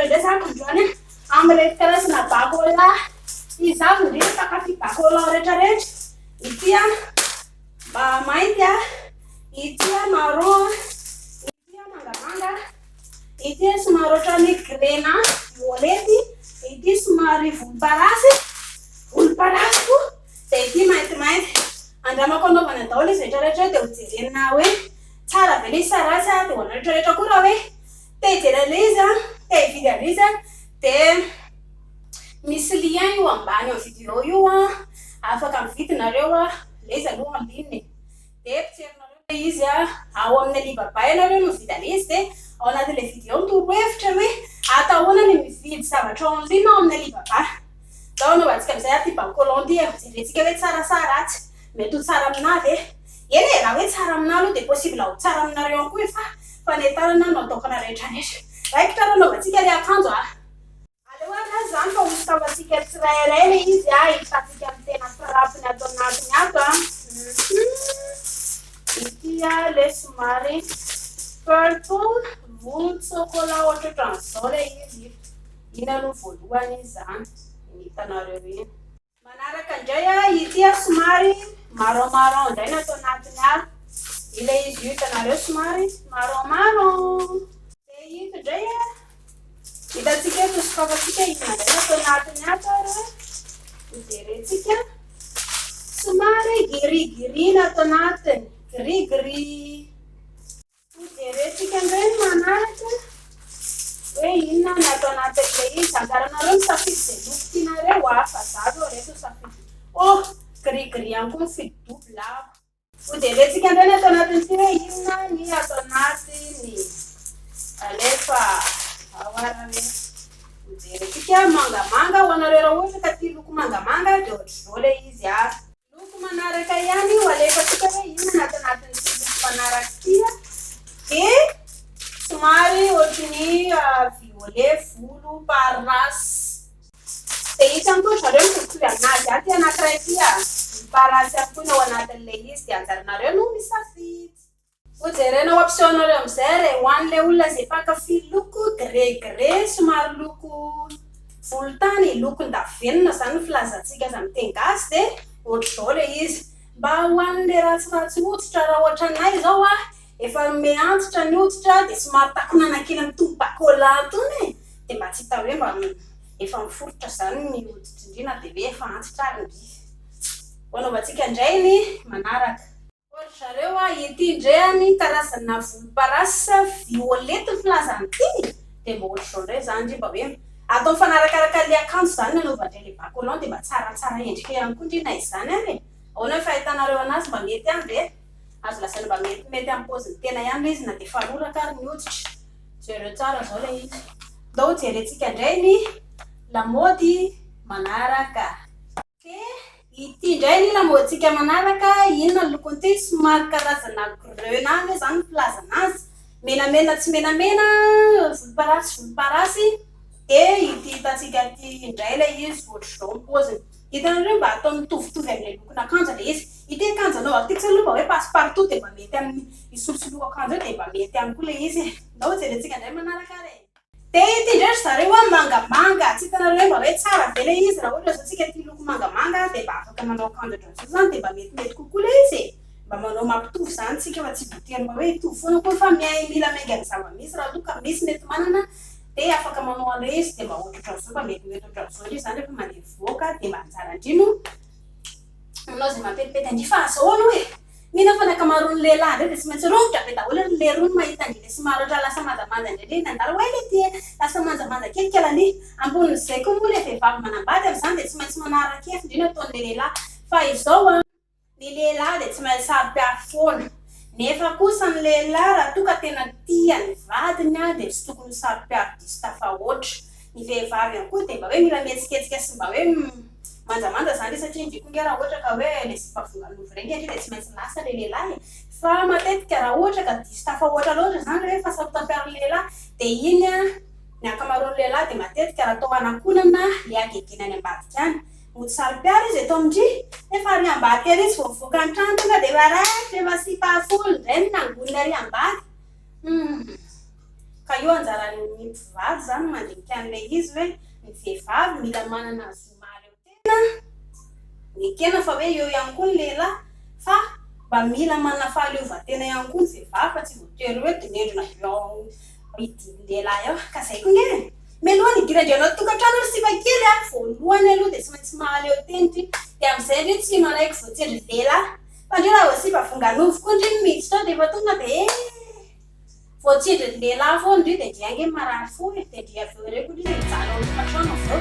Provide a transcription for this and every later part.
anareo indray zany androany amin'ireto karazana bakola izaho indrindra mpankafy bakola rehetra rehetra. Ity an mainty an, ity an marron an, ity an mangamanga, ity an somary ohatran'ny grenat violety, ity somary volomparasy, volomparasy koa, dia ity maintimainty. Andramako anaovana daholo izy rehetra rehetra dia hojerena hoe tsara ve ilay izy sa ratsy an, dia ho anareo rehetra rehetra koa raha hoe te hijery an'ilay izy an, te hividy an'ilay izy an, dia misy lien io ambany io vidéo io an, afaka mividy nareo an, ilay izy aloha en ligne e, dia potserinareo ilay izy an, ao amin'ny Alibaba ianareo no mividy an'ilay izy dia ao anatin'ilay vidéo ny torohevitra hoe atao ahoana ny mividy zavatra en ligne ao amin'ny Alibaba. Ndao hanaovantsika amin'izay ary ity bancolon ity e, jerentsika hoe tsara sa ratsy, mety ho tsara aminà ve? Eny e, raha hoe tsara aminà aloha dia possible ho tsara aminareo ihany koa e, fa fanentanana no ataoko anareo rehetra rehetra. Raikitra ary hanaovantsika ilay akanjo a! Aleo ary aza izany fa hosokafantsika tsirairay ilay izy a, hitantsika ny tena frappe-ny ato anatiny ato a. Ity ilay somary purple, volon-tsokola ohatrohatran'izao ilay izy. Iny aloha voalohany izany, iny hitanareo iny. Manaraka indray a, ity a somary marron marron indray no ato anatiny ato. Ilay izy io hitanareo somary marron marron. Dia ito indray a, hitantsika eto sokafantsika inona indray no ato anatiny ato ary a. Hojerentsika. Somary gris gris no ato anatiny, gris gris. Hojerentsika indray ny manaraka hoe inona ny ato anatin'ilay izy. Anjaranareo misafidy izay loko tianareo a, fa za zao reto nisafidy oh gris gris ihany koa mifidy double aho. Hojerentsika indray ny ato anatin'ity hoe inona ny ato anatiny. Alefa ao ary hoe hojerentsika mangamanga ho anareo raha ohatra ka tia loko mangamanga dia ohatr'izao ilay izy a. Loko manaraka ihany io, alefantsika hoe inona ny ato anatin'ity loko manaraka ity a, dia somary ohatry ny violet volomparasy. Dia ito ihany koa ry zareo mitovitovy aminazy ihany ity anankiray ity a, volomparasy ihany koa ny ao anatin'ilay izy, dia anjaranareo no misafidy. Ho jerena ho ampiseho-nareo amin'izay re, ho an'ilay olona izay mpankafy loko gris gris, somary loko volontany, lokon-davenona izany ny filazantsika azy amin'ny teny gasy dia ohatr'izao ilay izy. Mba ho an'ilay ratsiratsy hoditra raha ohatranay izao a, efa miha-antitra ny hoditra dia somary takonana kely amin'itony bakola itony e, dia mba tsy hita hoe mba efa miforitra izany ny hoditry ndry na dia hoe efa antitra ary ndry. Ho anaovantsika indray ny manaraka. Ô ry zareo a, ity indray any karazana volomparasy violette ny filaza an'ity dia mba ohatr'izao indray izany ndry mba hoe atao mifanarakaraka an'ilay akanjo izany ny anaovan-dry ilay bas collant dia mba tsaratsara endrika ihany koa ndry na izany ary e! Ahoana ny fahitanareo anazy mba mety ihany ve? Azo lazaina mba metimety amin'ny paozin'ny tena ihany ilay izy na dia efa roraka ary ny hoditra. Jereo tsara izao ilay izy. Ndao hojerentsika indray ny lamaody manaraka. Dia ity indray ny lamaodintsika manaraka, inona ny lokon'ity? Somary karazana grenat ve izany ny filazana azy? Menamena tsy menamena, volomparasy tsy volomparasy, dia ity hitantsika ity indray ilay izy ohatr'izao ny paoziny. Hitanareo mba atao mitovitovy amin'ilay lokon'akanjo ilay izy. Ity akanjo anaovako ity tsy aloha mba hoe passe partout dia mba mety amin'ny hisolosoloako akanjo eo dia mba mety ihany koa ilay izy e. Ndao hojerentsika indray manaraka ary e. Dia ity indray ry zareo an, mangamanga, tsy hitanareo hoe mba hoe tsara ve ilay izy, raha ohatra izao tsika tia loko mangamanga dia mba afaka manao akanjo ohatran'izao izany dia mba metimety kokoa ilay izy e, mba manao mampitovy izany tsika fa tsy voatery mba hoe hitovy foana akory fa mihay mila miainga ny zava-misy raha toa ka misy mety manana dia afaka manao an'ilay izy dia mba ohatrohatran'izao mba metimety ohatran'izao ilay izy izany rehefa mandeha mivoaka dia mba anjaran-dry no manao izay mampetipety an-dry fa zao aloha e! Mino aho fa ny ankamaroan'ny lehilahy indray dia tsy maintsy romotra be daholo ry leroa mahita an-dry ilay somary ohatra lasa manjamanja indray ilay nandalo hoe ilay ty lasa manjamanja kely kalanie. Ambonin'izay koa moa ilay vehivavy manambady amin'izany dia tsy maintsy manara-kefy indray ny ataon'ilay lehilahy. Fa izao an, ny lehilahy dia tsy maintsy saro-piaro foana. Nefa kosa ny lehilahy raha toa ka tena tia ny vadiny dia tsy tokony ho saro-piaro diso tafahoatra. Ny vehivavy ihany koa dia mba hoe mila mihetsiketsika sy mba hoe manjamanja zany satria ndry koa nge raha ohatra ka hoe le sipa vongan'ovy reny nge ndry dia tsy maintsy lasa le lehilahy e! Fa matetika raha ohatra ka diso tafahoatra loatra zany le hoe fahasarotam-piaron'ny lehilahy dia iny an, ny ankamaroan'ny lehilahy dia matetika raha atao anakonana le hagegena any ambadika any. Mody saro-piaro izy eto amin-dry nefa ary ambadika ery izy vao mivoaka ny trano tonga dia efa raikitra efa sipa folo indray no nangonina ary ambadika. Humm. Ka io anjaran'ny mpivady izany mandinika an'ilay izy hoe ny vehivavy mila manana zo mahaleo tena, nekena fa hoe eo ihany koa ny lehilahy fa mba mila manana fahaleovantena ihany koa ny vehivavy fa tsy voatery hoe dinendrina eo hidin'ny lehilahy eo. Ka izay koa nge e! Mialoha ny hidiran-dry anao tokantrano ry sipa kely a, voalohany aloha dia tsy maintsy mahaleo tena ndry, dia amin'izay ndry tsy manaiky voatsindrin'ny lehilahy. Fa ndry raha vao sipa vongan'ovy koa ndry no miditra ao dia efa tonga dia eh! Voatsindrin'ny lehilahy foana ndry dia ndry ange marary fo e, dia ndry avy eo ireo koa ndry dia mijaly ao an-tokantrano avy eo.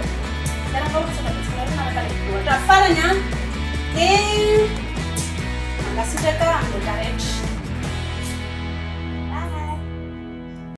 Tena fa misaotra betsaka anareo nanaraka ilay video hatramin'ny farany an! Dia mankasitraka amin'ny rehetra rehetra.